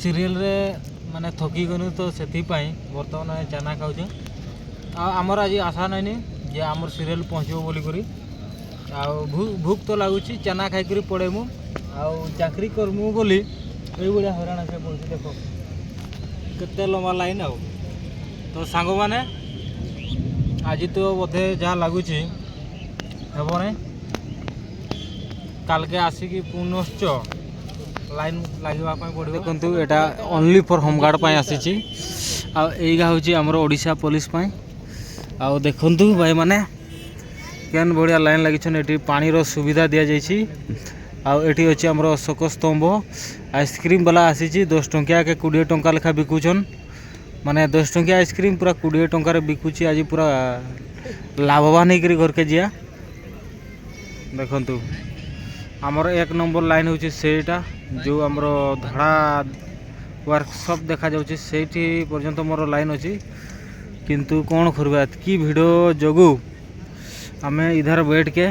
ସିରିଏଲ୍ରେ ମାନେ ଥକି ଗନୁ, ତ ସେଥିପାଇଁ ବର୍ତ୍ତମାନ ଆମେ ଚାନା ଖାଉଛୁ। ଆଉ ଆମର ଆଜି ଆଶା ନାଇଁନି ଯେ ଆମର ସିରିଏଲ୍ ପହଞ୍ଚିବ ବୋଲିକରି। ଆଉ ଭୋକ ତ ଲାଗୁଛି, ଚାନା ଖାଇକରି ପଳେଇମୁ। ଆଉ ଚାକିରି କରମୁ ବୋଲି ଏଇଭଳିଆ ହଇରାଣ ହେବାକୁ ପଡ଼ୁଛି। ଦେଖ କେତେ ଲମ୍ବା ଲାଇନ୍। ଆଉ ତ ସାଙ୍ଗମାନେ, ଆଜି ତ ବୋଧେ ଯାହା ଲାଗୁଛି ହେବ ନାହିଁ। କାଲକେ ଆସିକି ପୁନଶ୍ଚ ଲାଇନ୍ ଲାଗିବା ପାଇଁ ପଡ଼ିବ। ଦେଖନ୍ତୁ, ଏଇଟା ଓନ୍ଲି ଫର୍ ହୋମଗାର୍ଡ଼ ପାଇଁ ଆସିଛି ଆଉ ଏଇଗା ହେଉଛି ଆମର ଓଡ଼ିଶା ପୋଲିସ ପାଇଁ। ଆଉ ଦେଖନ୍ତୁ ଭାଇମାନେ, କେନ୍ ବଢ଼ିଆ ଲାଇନ୍ ଲାଗିଛନ୍। ଏଠି ପାଣିର ସୁବିଧା ଦିଆଯାଇଛି। ଆଉ ଏଠି ଅଛି ଆମର ଅଶୋକ ସ୍ତମ୍ଭ। ଆଇସ୍କ୍ରିମ୍ ବାଲା ଆସିଛି, 10 ଟଙ୍କିଆ କେ 20 ଟଙ୍କା ଲେଖା ବିକୁଛନ୍। ମାନେ 10 ଟଙ୍କିଆ ଆଇସ୍କ୍ରିମ୍ ପୁରା 20 ଟଙ୍କାରେ ବିକୁଛି। ଆଜି ପୁରା ଲାଭବାନ ହେଇକରି ଘରକେ ଯିଆ। ଦେଖନ୍ତୁ, ଆମର 1 ନମ୍ବର ଲାଇନ୍ ହେଉଛି ସେଇଟା, ଯେଉଁ ଆମର ଧଳା ୱାର୍କସପ୍ ଦେଖାଯାଉଛି, ସେଇଠି ପର୍ଯ୍ୟନ୍ତ ମୋର ଲାଇନ୍ ଅଛି। କିନ୍ତୁ କ'ଣ କରିବା, ଏତିକି ଭିଡ଼ ଯୋଗୁଁ ଆମେ इधर बैठ के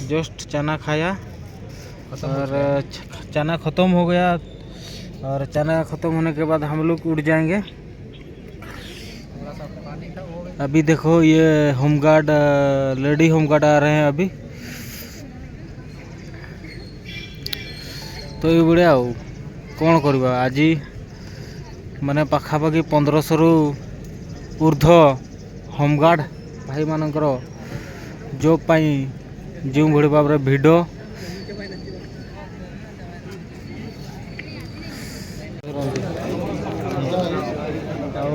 जस्ट चना खाया और चना ख़त्म हो गया और चना ख़त्म होने के बाद हम लोग उठ जाएंगे। अभी देखो, ये होमगार्ड, लेडी होमगार्ड आ रहे हैं अभी। ତ ଏଇଭଳିଆ। ଆଉ କ'ଣ କରିବା? ଆଜି ମାନେ ପାଖାପାଖି 1500ରୁ ଉର୍ଦ୍ଧ୍ୱ ହୋମଗାର୍ଡ଼ ଭାଇମାନଙ୍କର ଜବ୍ ପାଇଁ ଯେଉଁଭଳି ଭାବରେ ଭିଡ଼। ଆଉ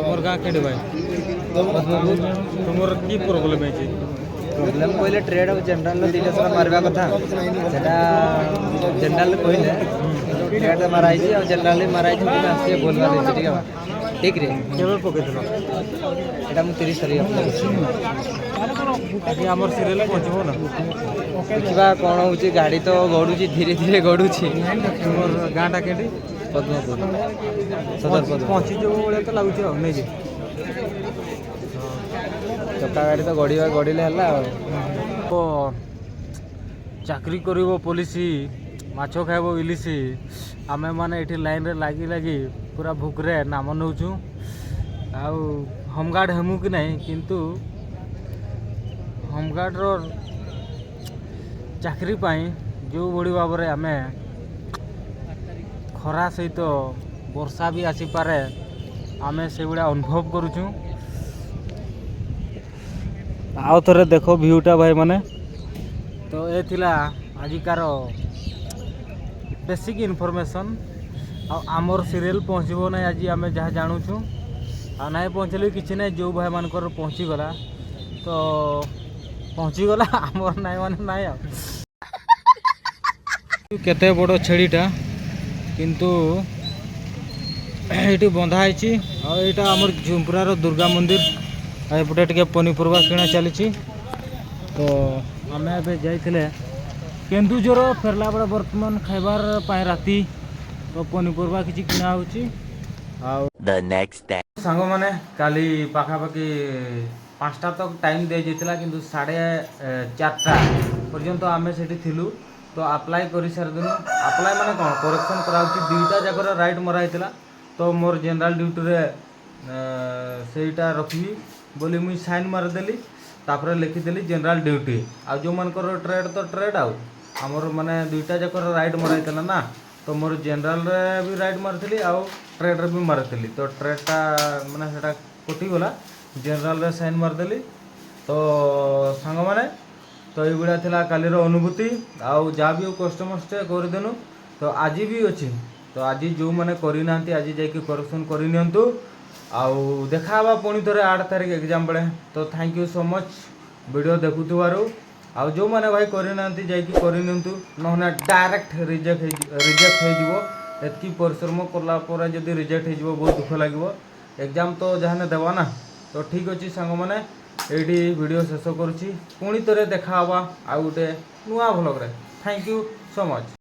ତୁମର ଗାଁ କେଠି ଭାଇ? ତୁମର କି ପ୍ରୋବ୍ଲେମ୍ ହେଇଛି? ପ୍ରୋବ୍ଲେମ୍ କହିଲେ ଟ୍ରେଡ୍ ଆଉ ଜେନେରାଲ ଦୁଇଟା ସାରା ମାରିବା କଥା। ସେଟା ଜେନେରାଲ କହିଲେ, ଟ୍ରେଡ୍ ମାରା ହେଇଛି ଆଉ ଜେନେରାଲ ମାରା ହେଇଛି, କିନ୍ତୁ ଆସି ଭୁଲ ଭାଲ ହେଇଛି ଟିକେ ଠିକ୍ରେ। କେବେ ପକେଇଥିଲ? ଏଇଟା ମୁଁ 30 ତାରିଖ ଆପ୍ଲାଏ କରିଛି। ଆଜି ଆମର ସିରିଏଲ୍ ପହଞ୍ଚିବ ନା? ଦେଖିବା କ'ଣ ହେଉଛି। ଗାଡ଼ି ତ ଗଡ଼ୁଛି, ଧୀରେ ଧୀରେ ଗଡ଼ୁଛି। ତୁମର ଗାଁଟା କେଠି? ପଦ୍ମପୁର, ସଦର ପଦ୍ମ। ପହଞ୍ଚିଯିବ ଭଳିଆ ତ ଲାଗୁଛି ଆଉ ନେଇକି। ଚକା ଗାଡ଼ି ତ ଗଡ଼ିବା, ଗଡ଼ିଲେ ହେଲା ଆଉ। ତ ଚାକିରି କରିବ ପୋଲିସ, ମାଛ ଖାଇବ ଇଲିଶି। ଆମେମାନେ ଏଠି ଲାଇନ୍ରେ ଲାଗି ଲାଗି ପୁରା ଭୋକରେ ନାମ ନେଉଛୁ। ଆଉ ହୋମଗାର୍ଡ଼ ହେମୁ କି ନାହିଁ, କିନ୍ତୁ ହୋମଗାର୍ଡ଼ର ଚାକିରି ପାଇଁ ଯେଉଁଭଳି ଭାବରେ ଆମେ ଖରା ସହିତ ବର୍ଷା ବି ଆସିପାରେ, ଆମେ ସେଇଭଳିଆ ଅନୁଭବ କରୁଛୁ। ଆଉ ଥରେ ଦେଖ ଭିଉଟା ଭାଇମାନେ। ତ ଏ ଥିଲା ଆଜିକାର ବେସିକ୍ ଇନଫର୍ମେସନ୍। ଆଉ ଆମର ସିରିଏଲ୍ ପହଞ୍ଚିବ ନାହିଁ ଆଜି, ଆମେ ଯାହା ଜାଣୁଛୁ। ଆଉ ନାଇଁ ପହଞ୍ଚିଲେ ବି କିଛି ନାହିଁ। ଯେଉଁ ଭାଇମାନଙ୍କର ପହଞ୍ଚିଗଲା ତ ପହଞ୍ଚିଗଲା, ଆମର ନାଇଁ ମାନେ ନାଇଁ। ଆଉ କେତେ ବଡ଼ ଛେଳିଟା କିନ୍ତୁ ଏଇଠି ବନ୍ଧା ହେଇଛି। ଆଉ ଏଇଟା ଆମର ଝୁମ୍ପୁରାର ଦୁର୍ଗା ମନ୍ଦିର। ଆଉ ଏପଟେ ଟିକେ ପନିପରିବା କିଣା ଚାଲିଛି। ତ ଆମେ ଏବେ ଯାଇଥିଲେ କେନ୍ଦୁଝର, ଫେରିଲା ବେଳେ ବର୍ତ୍ତମାନ ଖାଇବାର ପାଇଁ ରାତି, ତ ପନିପରିବା କିଛି କିଣା ହେଉଛି। ଆଉ The next day. ସାଙ୍ଗମାନେ, କାଲି ପାଖାପାଖି 5ଟା ତକ ଟାଇମ୍ ଦିଆଯାଇଥିଲା, କିନ୍ତୁ 4:30 ପର୍ଯ୍ୟନ୍ତ ଆମେ ସେଠି ଥିଲୁ। ତ ଆପ୍ଲାଏ କରିସାରିଦେଲୁ। ଆପ୍ଲାଏ ମାନେ କ'ଣ, କରେକ୍ସନ୍ କରାହେଉଛି। ଦୁଇଟା ଯାକର ରାଇଟ୍ ମରା ହେଇଥିଲା। ତ ମୋର ଜେନେରାଲ୍ ଡ୍ୟୁଟିରେ ସେଇଟା ରଖିବି ବୋଲି ମୁଇଁ ସାଇନ୍ ମାରିଦେଲି, ତାପରେ ଲେଖିଦେଲି ଜେନେରାଲ୍ ଡ୍ୟୁଟି। ଆଉ ଯେଉଁମାନଙ୍କର ଟ୍ରେଡ୍ ତ ଟ୍ରେଡ୍। ଆଉ ଆମର ମାନେ ଦୁଇଟା ଯାକର ରାଇଟ୍ ମରା ହେଇଥିଲା ନା, ତ ମୋର ଜେନେରାଲରେ ବି ରାଇଟ୍ ମାରିଥିଲି ଆଉ ଟ୍ରେଡ୍ରେ ବି ମାରିଥିଲି। ତ ଟ୍ରେଡ୍ଟା ମାନେ ସେଇଟା କଟିଗଲା, ଜେନେରାଲରେ ସାଇନ୍ ମାରିଦେଲି। ତ ସାଙ୍ଗମାନେ, ତ ଏଇଭଳିଆ ଥିଲା କାଲିର ଅନୁଭୂତି। ଆଉ ଯାହା ବି ହଉ କଷ୍ଟମଷ୍ଟେ କରିଦେନୁ। ତ ଆଜି ବି ଅଛି। ତ ଆଜି ଯେଉଁମାନେ କରିନାହାନ୍ତି, ଆଜି ଯାଇକି କରେକ୍ସନ୍ କରିନିଅନ୍ତୁ। ଆଉ ଦେଖା ହେବା ପୁଣି ଥରେ 8 ତାରିଖ ଏକ୍ଜାମ୍ ବେଳେ। ତ thank you so much video ଦେଖୁଥିବାରୁ। ଆଉ ଯେଉଁମାନେ ଭାଇ କରିନାହାନ୍ତି, ଯାଇକି କରିନିଅନ୍ତୁ, ନହେଲେ ଡାଇରେକ୍ଟ ରିଜେକ୍ଟ ହେଇଯିବ। ଏତିକି ପରିଶ୍ରମ କଲା ପରେ ଯଦି ରିଜେକ୍ଟ ହେଇଯିବ, ବହୁତ ଦୁଃଖ ଲାଗିବ। ଏକ୍ଜାମ୍ ତ ଯାହାନେ ଦେବା ନା। ତ ଠିକ୍ ଅଛି ସାଙ୍ଗମାନେ, ଏଇଠି ଭିଡ଼ିଓ ଶେଷ କରୁଛି। ପୁଣି ଥରେ ଦେଖା ହେବା ଆଉ ଗୋଟେ ନୂଆ ଭ୍ଲଗ୍ରେ। Thank you so much.